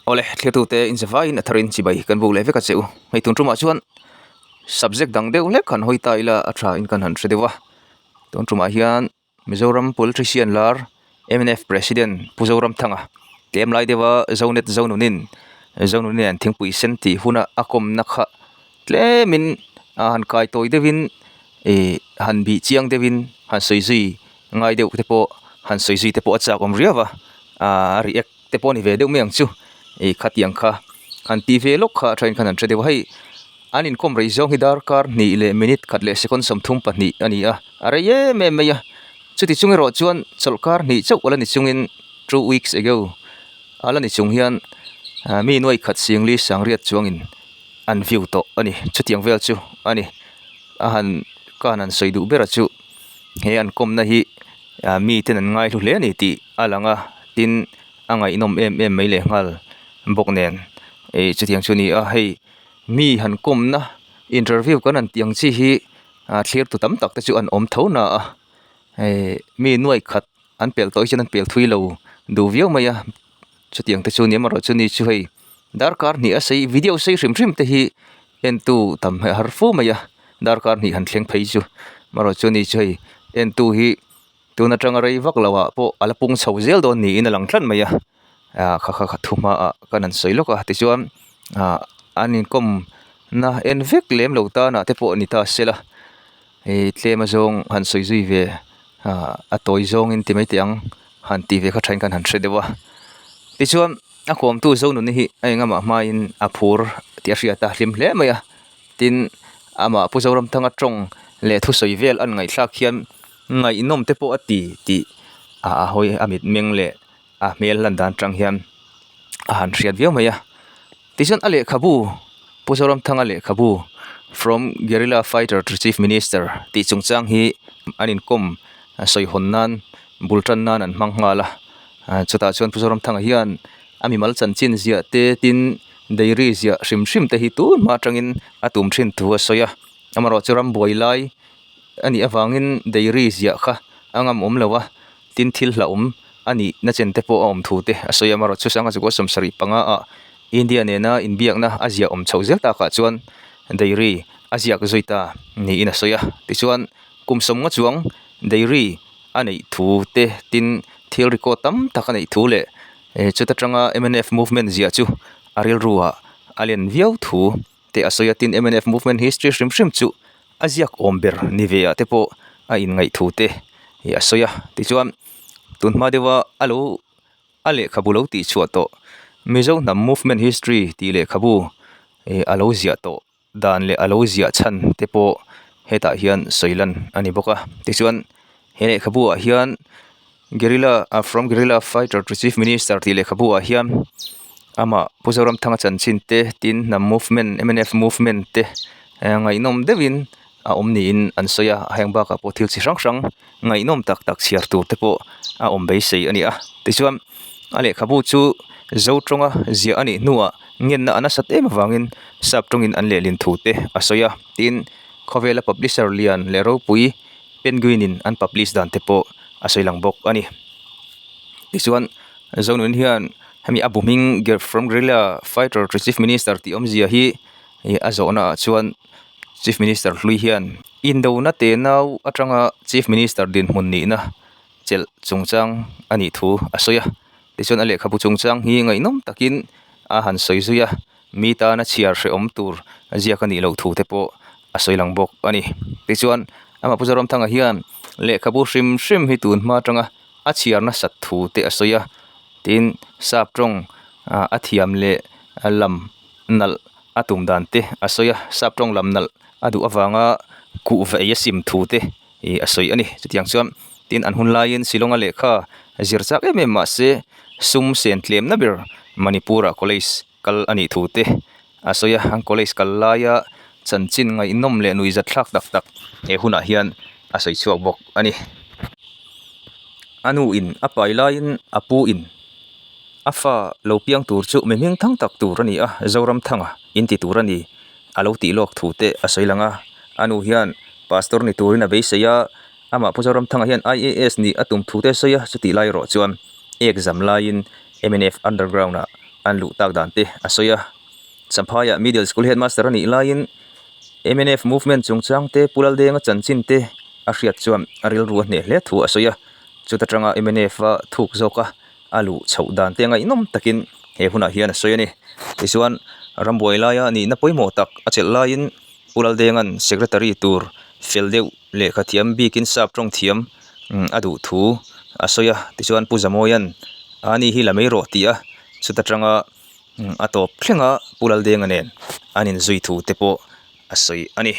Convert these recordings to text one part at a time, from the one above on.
Awle, thliatute inzavaiin a tharin chibai kan buk leh vek a che u. Hei tun tumah chuan subject dang deuh hlek han hawi ta ila a tha in kan han hre deuh a. Tun tumah hian Mizoram politician lar mnf President Pu Zoramthanga tlem lai deuha Zonet Zonunin Zonunin an thingpui sen tih huna a kawmna kha tlemin a han kai tawi deuhin ih han bih chiang deuhin han sawi zui ngai deuh te pawh han sawi zui te pawh a chak awm riau a aaa a react te pawh a ni ve deuh mai ang chu ih khatiang kha han tih ve lawk kha a then khan an hre deuh a hei an inkawm rei zawng hi darkar hnih leh minute khat leh second 32 a ni a a rei em em mai a chuti chung erawh chuan chawlhkar hnih chauh a la ni chungin two weeks ago a la ni chung hian ah mi nuai khat singli sangriat chuangin an view tawh a ni chutiang vel chu a ni a han ka han han sawi duh ber a chu he an kawmna hi ah miten an ngaihlu hle a ni tih a lang a tin a ngaihnawm em em mai leh nghal bawk nen ih chutiang chu a ni a hei mi han kawmna interview kan han tih ang chi hi ah thlir tu tam tak te chu an awm tho na a hei mi nuai khat an pel tawh hi chuan an pel thui lo duh viau mai a chutiang te chu ni amaherawhchu ni chu hei darkar hnih a sei video sei hrim hrim te hi entu tam hi a har fo mai a darkar hnih han thleng phei chu amaherawhchu ni chu hei entu hi. Tun atanga rei vak lo ah pawh a la pung chho zel dawn niin a lang tlat mai a ah kha kha kha thu hmaah kan han sawi lawk a tichuan ah an inkawm na en vek lem lo tan ah te pawh ni ta se la ih tlem a zawng han sawi zui ve ah a tawi zawngin ti mai teh ang han tih ve kha thain khan han hre deuh a tichuan a kawmtu Zonuni hi a engamah hmain a phur tih a hriat a hlim hle mai a. Tin, amah Pu Zoramthanga tawng leh thusawi vel an ngaihthlak hian ngaihnawm te pawh a ti tih a hawi a mitmeng leh a hmel lan dan atang hian a han hriat viau mai a. Tichuan a lehkhabu Pu Zoramthanga lehkhabu From Guerrilla Fighter to Chief Minister tih chungchang hi an inkawm sawi hawn nan bul tan nan an hmang nghal a. Chutah chuan Pu Zoramthanga hian a mimal chanchin ziah te tin Dairy ziah hrim hrim te hi tun hma atangin a tum thin thu a sawi a, amaherawhchu ram buai lai a nih avangin dairy ziah kha a ngam awm lo a, tin thil hlauhawm a nih na chen te pawh a awm thu te a sawi a, amaherawhchu sanga chukua 75 ah India nena inbiakna a ziah awm chhoh zel takah chuan dairy a ziak zui ta niin a sawi a, tichuan kum 50 chuang dairy a neih thu te tin thil record tam tak a neih thu leh Chuta tanga mnf movement ziah chu a rilru ah a len viau thu te a sawi a, tin mnf movement history hrim hrim chu a ziak awm ber ni ve ah te pawh a inngaih thu te hi a sawi a, tichuan tun hma deuha a lo a lehkhabu lo tih chhuah tawh Mizo hnam movement history tih lehkhabu ih a lo ziah tawh. Dan leh a lo ziah chhan te pawh hetah hian sawi lan a ni bawk a tichuan he lehkhabu ah hian guerrilla ah from guerrilla fighter to chief minister tih lehkhabu ah hian amah Pu Zoramthanga chanchin te tin hnam movement mnf movement te ngaihnawm deuhin a awm niin an sawi a heng bakah pawh thil chi hrang hrang ngaihnawm tak tak chhiar tur te pawh a awm beisei a ni a tichuan a lehkhabu chu zo tawnga ziah a nih hnuah ngenna a nasat em avangin sap tawngin an lehlin thu te a sawi a tin khawvela publisher lian leh ropui penguin in an publish dan te pawh a sawi lang bawk a ni tichuan zonun hian hemi a bu hming from guerrilla fighter to chief minister tih awmzia hi ih a zawhna ah chuan chief minister hlui hian indona tenau atanga chief minister dinhmun nihna chelh chungchang a nih thu a sawi a tichuan a lehkhabu chungchang hi ngaihnawm takin a han sawi zui a mi tana chhiar hrehawm tur ziak a nih loh thu te pawh a sawi lang bawk a ni tichuan amah Pu Zoramthanga hian lehkhabu hrim hrim hi tun hma atanga a chhiar nasat thu te a sawi a tin sap tawng ah a thiam leh lam nalh a tum dan te a sawi a sap tawng lam nalh a duh avanga kuhva ei a sim thu te ih a sawi a ni chutiang chuan tin an hun laiin Shillong a lehkha zir chak em em mahse sum sen tlemna ber Manipur ah college kal a nih thu te a sawi a an college kal laia chanchin ngaihnawm leh nuihzat thlak tak tak he hunah hian a sawi chhuak bawk a ni. A nu in a pai laiin a pu in a fa lo piang tur chu mi hming thang tak tur a ni a Zoramthanga in ti tur a ni a lo tih lawk thu te a sawi lang a a nu hian pastor ni turin a beisei a amah Pu Zoramthanga hian I_A_S nih a tum thu te a sawi a chutih lai erawh chuan exam laiin mnf underground ah. an luh tak dan te a sawi a. Champhaiah Middle School Headmaster a nih laiin mnf movement chungchang te Pu Laldenga chanchin te a hriat chuan a rilru a hneh hle thu a sawi a. Chuta tanga mnf a thuk zawk a, a luh chhoh dan te ngaihnawm takin he hunah hian a sawi a ni. Tichuan rambuai laia nihna pawimawh tak a chelh laiin Pu Laldenga'n Secretary tur fel deuh lehkha thiam bikin sap tawng thiam a duh thu a sawi a. Tichuan Pu Zamawia'n a ni hi la mai rawh tih a, chuta tanga a tawp thleng a Pu Laldenga nen an inzui thu te pawh a sawi a ni.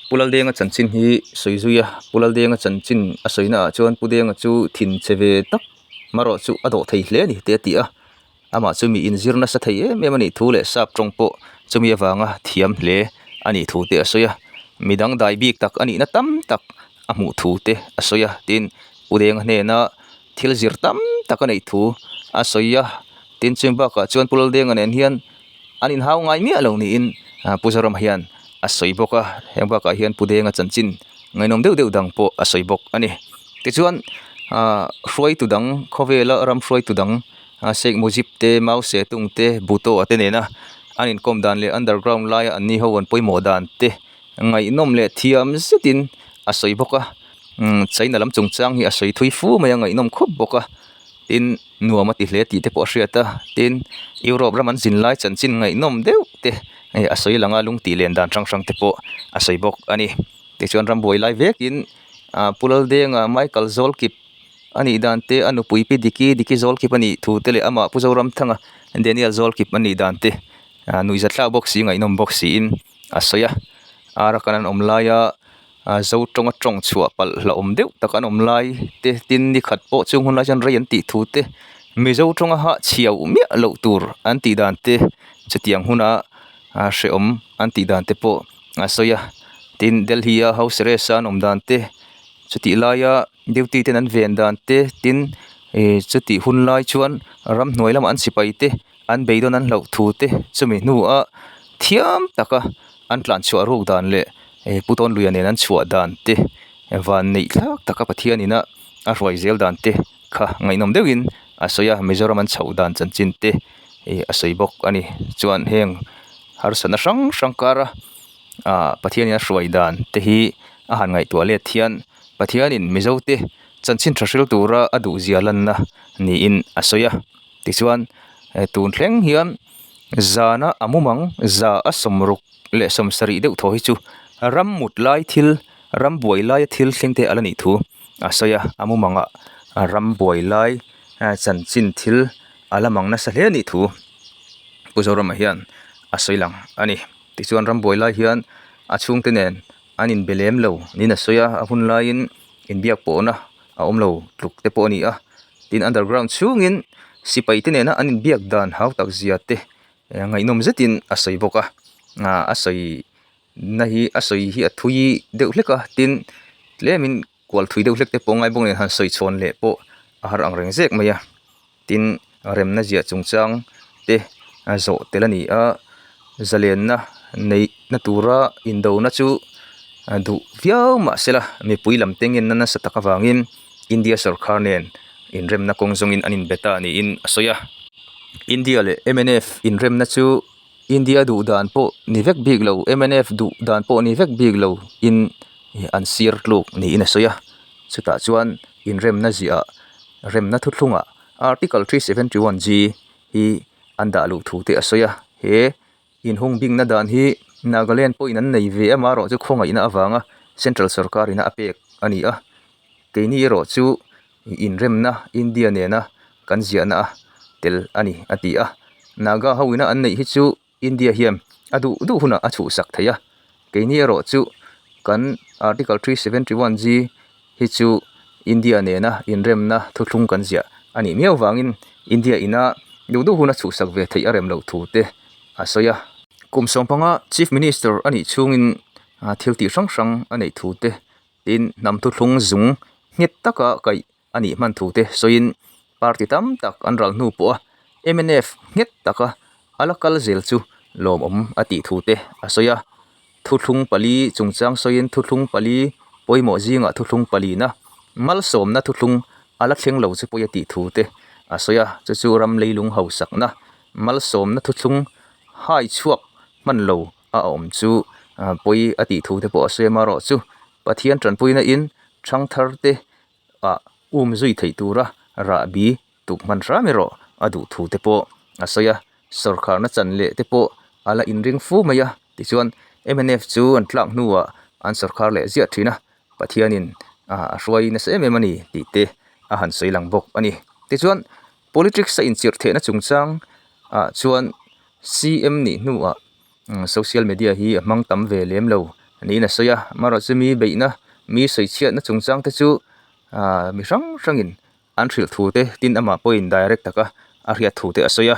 Pu Laldenga chanchin hi sawi zui a, Pu Laldenga chanchin a sawi naah chuan Pu Denga chu thin che ve tak marawh chu a dawh thei hle a ni tih a ti a, amah chu mi inzir nasa thei em em a nih thu leh sap tawng pawh chumi avanga thiam hle a nih thu te a sawi a, midang dai bik tak a nihna tam tak a hmuh thu te a sawi a, tin Pu Denga hnena thil zir tam tak a neih thu a sawi a, tin chung bakah chuan Pu Laldenga nen hian an inhau ngai miah lo niin Pu Zorama hian a sawi bawk a, heng bakah hian Pu Denga chanchin ngaihnawm deuh deuh dang pawh a sawi bawk a ni. Tichuan ahh hruaitu dang khawvela ram hruaitu dang Sheikh Mujib te, Mao Zedong te, Bhutto a te nena an inkawm dan leh underground laia an ni ho an pawimawh dan te ngaihnawm leh thiam zetin a sawi bawk a. Umm China lam chungchang hi a sawi thui fu mai a ngaihnawm khawp bawk a tin nuam a ti hle tih te pawh a hriat a tin Europe ram an zin lai chanchin ngaihnawm deuh te hei a sawi lang a lung tih len dan hrang hrang te pawh a sawi bawk a ni tichuan rambuai lai vekin ah Pu Laldenga Michael Zawlkip a nih dan te a nupui Pi Diki Diki Zawlkip a nih thu te leh amah Pu Zoramthanga Daniel Zawlkip a nih dan te ah nuihzathlak bawk si ngaihnawm bawk siin a sawi a Arakan an awm laia. a zo tawnga tawng chhuah palh hlauhawm deuh tak an awm lai te tin ni khat pawh chung hun lai chuan rei an tih thu te mizo tawnga hah chhiau miah loh tur an tih dan te chutiang huna a hrehawm an tih dan te pawh a sawi a tin Delhi a house arrest a an awm dan te chutih laia duty ten an ven dan te tin ih chutih hun lai chuan ramhnuai lamah an sipai te an beidawn an hlauh thu te chumi hnuah thiam taka an tlan chhuah ruk dan leh eh pu tawnluia nen an chhuah dan te van neih thlak taka Pathian ina a hruai zel dan te kha ngaihnawm deuhin a sawi a Mizoram an chhoh dan chanchin te ih a sawi bawk a ni chuan heng harsatna hrang hrang kara ah Pathian in a hruai dan te hi a han ngaihtuah let hian Pathianin Mizo te chanchin tha hril tura a duh zia lanna niin a sawi a. Tichuan tun thleng hian zana a mumang za a sawmruk leh sawmsarih deuh thaw hi chu ram mut lai thil ram buai laia thil thleng te a la nih thu a sawi a a mumangah ram buai lai chanchin thil a la mang nasa hle a nih thu Pu Zorama hian a sawi lang a ni. Tichuan ram buai lai hian a chhungte nen an inbe lem lo niin a sawi a a hun laiin inbiak pawhna a awm lo tluk te pawh a ni a tin underground chhungin sipai te nena an inbiak dan hau tak zia te ngaihnawm zetin a sawi bawk a ah a sawi na hi a sawi hi a thui deuh hlek a tin tlemin kual thui deuh hlek te pawh ngai bawk nen han sawi chhawn leh pawh a har ang reng zek mai a tin remna ziah chungchang te a zawh tel a ni a zalenna neih na tura indona chu a duh viau mahsela mipui lam te ngenna nasa tak avangin India sawrkar nen inremna kawng zawngin an inbe ta niin a sawi a. India leh mnf inremna chu India duh dan pawh ni vek bik lo mnf duh dan pawh ni vek bik lo in an sir tluk niin a sawi a chutah chuan inremna ziah remna thuthlungah article 371 G hi an dah luh thu te a sawi a he inhung bikna dan hi Nagaland pawhin an nei ve a marawh chu khawngaihna avanga central sorkar ina a pek a ni a keini erawh chu inremna India nena kan ziahna a tel a ni a ti a Naga ho ina an neih hi chu India hian a duh duh hunah a chhuhsak thei a keini erawh chu kan article 371 G hi chu India nena inremna thuthlung kan ziah a nih miau vangin India ina duh duh hun a chhuhsak ve theih a rem loh thu te a sawi a. Kum sawmpanga Chief Minister a nih chhungin thil tih hrang hrang a neih thu te tin hnam thuthlung zung nghet taka kaih a nih hman thu te sawiin party tam tak an ral hnu pawh a mnf nghet taka a la kal zel chu lawmawm a tih thu te a sawi a. Thuthlung pali chungchang sawiin thuthlung pali pawimawh zingah thuthlung palina malsawmna thuthlung a la thleng lo chu pawi a tih thu te a sawi a, chu chu ram leilung hausakna malsawmna thuthlung hai chhuak hman lo a awm chu pawi a tih thu te pawh a sawi a, amaherawhchu Pathian tanpuina in thangthar te ah um zui theih tura rahbi tuk hman hram erawh a duh thu te pawh a sawi a, sawrkharna chan leh te pawh a la inring fu mai a, tichuan mnf chu an tlak hnuah an sawrkhar leh ziah thin a, Pathianin a hruai nasa em em a ni tih te a han sawi lang bawk a ni. Tichuan politics a inchirh theihna chungchang ah chuan CM nih hnuah social media hi a hmang tam ve lem lo niin a sawi a, amaherawhchu mi beihna mi sawichhiatna chungchang te chu ah mi hrang hrangin an hrilh thu te tin amah pawhin direct taka a hriat thu te a sawi a.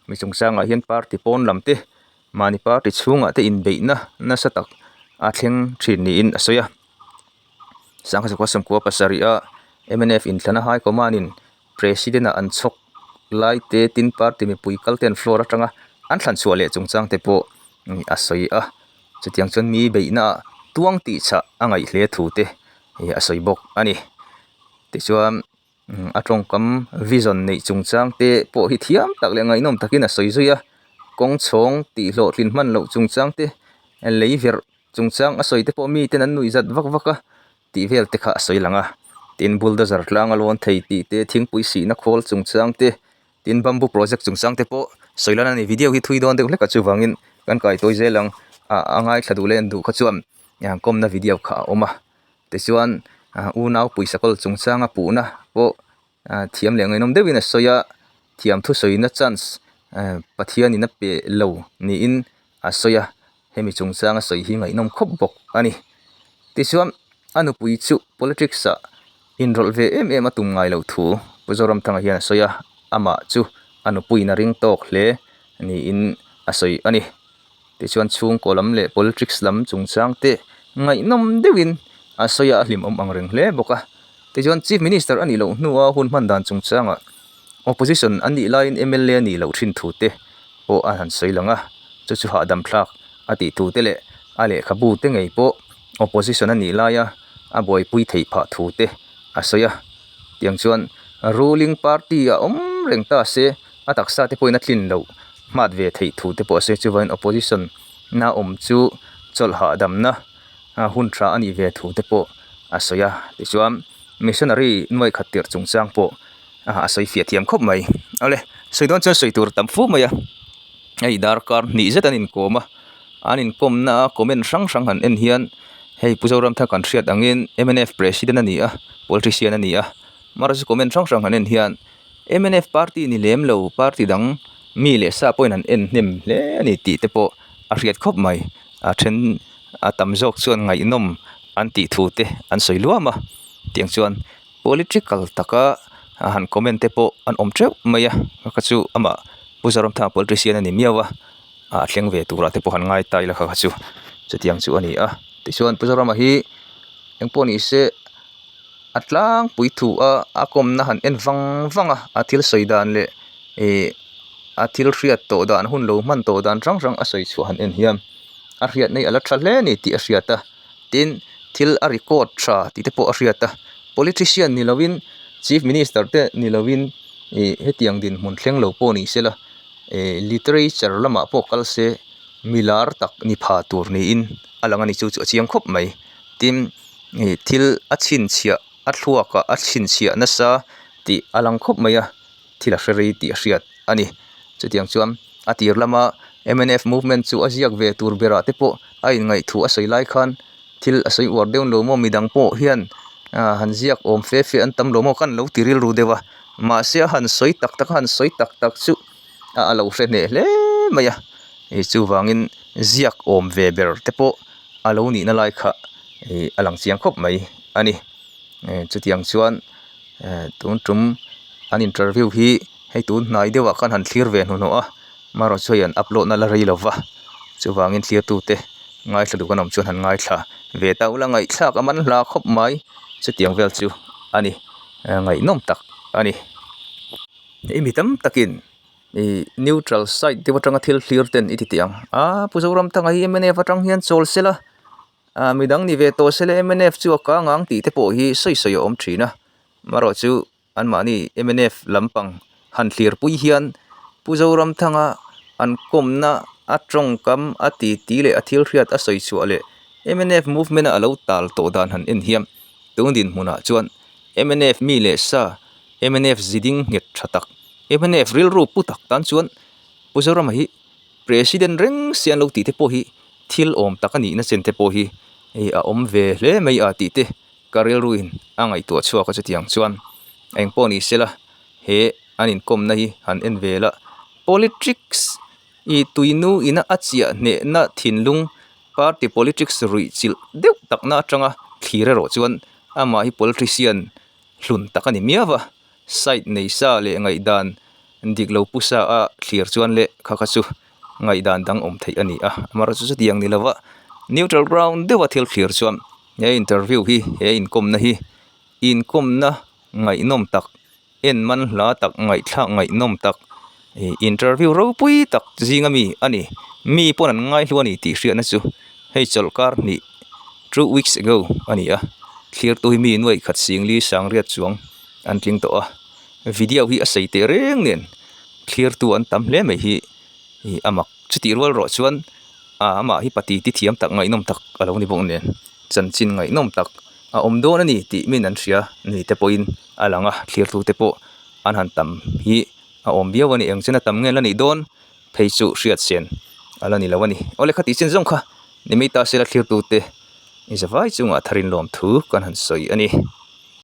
Mi chungchangah hian party pawn lam te mahni party chhungah te inbeihna nasa tak a thleng thin niin a sawi a. Sangha zakua sawmkua pasarih a mnf inthlana high command in president ah an chhawk lai te tin party mipui kal te an floor atanga an thlan chhuah leh chungchang te pawh a sawi a. Chutiang chuan mi beihna ah tuang tih chhah a ngaih hle thu te a sawi bawk a ni. Tichuan A tawngkam vision neih chungchang te pawh hi thiam tak leh ngaihnawm takin a sawi zui a, kawng chhawng tih hlawhtlin hman loh chungchang te, lei verh chungchang a sawi te pawh miten an nuih zat vak vak a tih vel te kha a sawi lang a, tin bulldozer tlang a lawn thei tih te, thingpui sihna khawl chungchang te, tin bamboo project chungchang te pawh sawi lan a ni. Video hi thui dawn deuh hlek a chuvangin kan kaitawi zel ang a a ngaithla duh leh an duh kha chuan kawmna video kha a awm a. Tichuan unau pawisa kawl chungchanga puhna pawh thiam leh ngaihnawm deuhin a sawi a, thiam thusawina chance Pathianin a pe lo niin a sawi a, hemi chungchanga sawi hi ngaihnawm khawp bawk a ni. Tichuan a nupui chu politics ah inrawlh ve em em a tum ngai loh thu Pu Zoramthanga hian a sawi a, amah chu a nupuiin a ring tawk hle niin a sawi a ni. Tichuan chhungkaw lam leh politics lam chungchang te ngaihnawm deuhin a sawi a, a hlimawm ang reng hle bawk a. Tichuan Chief Minister a nih loh hnua hun hman dan chungchangah Opposition an nih laiin mla a nih loh thin thu te pawh a han sawi lang a, chu chu hahdam thlak a tih thu te leh a lehkhabu te ngei pawh Opposition a nih laia a buaipui theih phah thu te a sawi a. Tiang chuan ruling party a awm reng ta se a taksa te pawhin a tlin loh hmat ve theih thu te pawh a sawi chuvangin opposition na awm chu chawlh hahdamna hun tha a nih ve thu te pawh a sawi a tichuan missionary nuai khat tirh chungchang pawh a sawi fiah thiam khawp mai awle sawi dawn chuan sawi tur tam fu mai a hei darkar hnih zet an inkawm a an inkawmna a comment hrang hrang han en hian hei Pu Zoramthanga kan hriat angin mnf president a ni a politician a ni a mahse comment hrang hrang han en hian. Mnf party ni lem lo party dang mi leh sa pawhin an en hnem hle a ni tih te pawh a hriat khawp mai a then a tam zawk chuan ngaihnawm an tih thu te an sawi luam a tiang chuan political taka han comment te pawh an awm teuh mai a kha chu amah Pu Zoramthanga politician a ni miau a a thleng ve turah te pawh han ngai ta ila kha kha chu chutiang chu a ni a tichuan Pu Zorama hi engpawh ni se. A tlangpui thu a a kawmna han en vang vang a a thil sawi dan leh ihh a thil hriat tawh dan hun lo hman tawh dan hrang hrang a sawi chhuah han en hian a hriatna hi a la tha hle a ni tih a hriat a tin thil a record tha tih te pawh a hriat a politician ni lovin chief minister te ni lovin ihh hetiang dinhmun thleng lo pawh ni sela ihh literature lamah pawh kal se milar tak ni pha tur niin a lang a ni chu chu a chiang khawp mai tin. Ih thil a chhinchhiah a thluak ah a chhinchhiah nasa tih a lang khawp mai a thil a hre rei tih a hriat a ni chutiang chuan a tir lama mnf movement chu a ziak ve tur berah te pawh a inngaih thu a sawi lai khan thil a sawi uar deuh lo maw midang pawh hian ah han ziak awm fe fe an tam lo maw khan lo ti rilru deuh a mahse a han sawi tak tak a han sawi tak tak chu a lo hre hneh hle mai a ih chuvangin ziak awm ve ber te pawh a lo nihna lai kha ih a lang chiang khawp mai a ni chutiang chuan tun tum an interview hi hei tun hnai deuhah khan han thlir ve hnuhnawh a amaherawhchu chu hei an upload na la rei lo va chuvangin thlir tute ngaithla duh kan awm chuan han ngaithla ve ta ula ngaihthlak a man hla khawp mai chutiang vel chu a ni ngaihnawm tak a ni hei mi tam takin. Ih neutral side deuh atanga thil hlir ten i ti teh ang a Pu Zoramthanga hi mnf atang hian chawl sela ah midang ni ve tawh sela mnf chu a kang ang tih te pawh hi sawi sawi a awm thin a marawh chu. Anmahni mnf lampang han thlirpui hian Pu Zoramthanga an kawmna a tawngkam a titi leh a thil hriat a sawi chhuah leh mnf movement a alo tal tawh dan han en hian tun dinhmunah chuan mnf mi leh sa mnf ziding nghet tha tak mnf rilru pu tak tan chuan Pu Zorama hi President reng si an lo tih te pawh hi thil awm tak a nihna chen te pawh hi hei a awm ve hle mai a tih te ka rilruin a ngaihtuah chhuak a chutiang chuan engpawh ni sela he an inkawmna hi han en ve la politics ih tuinu ina a chiah hnehna thinlung party politics ruih chilh deuh takna atanga thlir erawh chuan amah hi politician hlun tak a ni miau a. Site nei sa leh ngaihdan dik lo pu sa a thlir chuan leh kha kha chu ngaihdan dang awm theih a ni a, amaherawhchu chutiang ni lova neutral ground deuha thil thlir chuan he interview hi he inkawmna hi inkawmna ngaihnawm tak en man hla tak ngaihthlak ngaihnawm tak ih interview ropui tak zinga mi a ni mi pawn an ngaihlu a ni tih hriatna chu hei chawlhkar hnih two weeks ago a ni a thlirtu hi mi nuaih khat singli sangriat chuang. An tling tawh a, video hi a sei teh reng nen thlirtu an tam hle mai hi ih a mak chutih rual rawh chuan ah amah hi pati ti thiam tak ngaihnawm tak a lo ni bawk nen chanchin ngaihnawm tak a awm dawn a ni tih min an hria ni te pawhin a lang a thlirtu te pawh an han tam hi a awm viau a ni eng chen a tam nge la nih dawn phei chu hriat sen a la ni lo a ni awle kha tih chin zawng kha ni mai ta sela thlirtu te i zavai chungah tharin lawmthu kan han sawi a ni.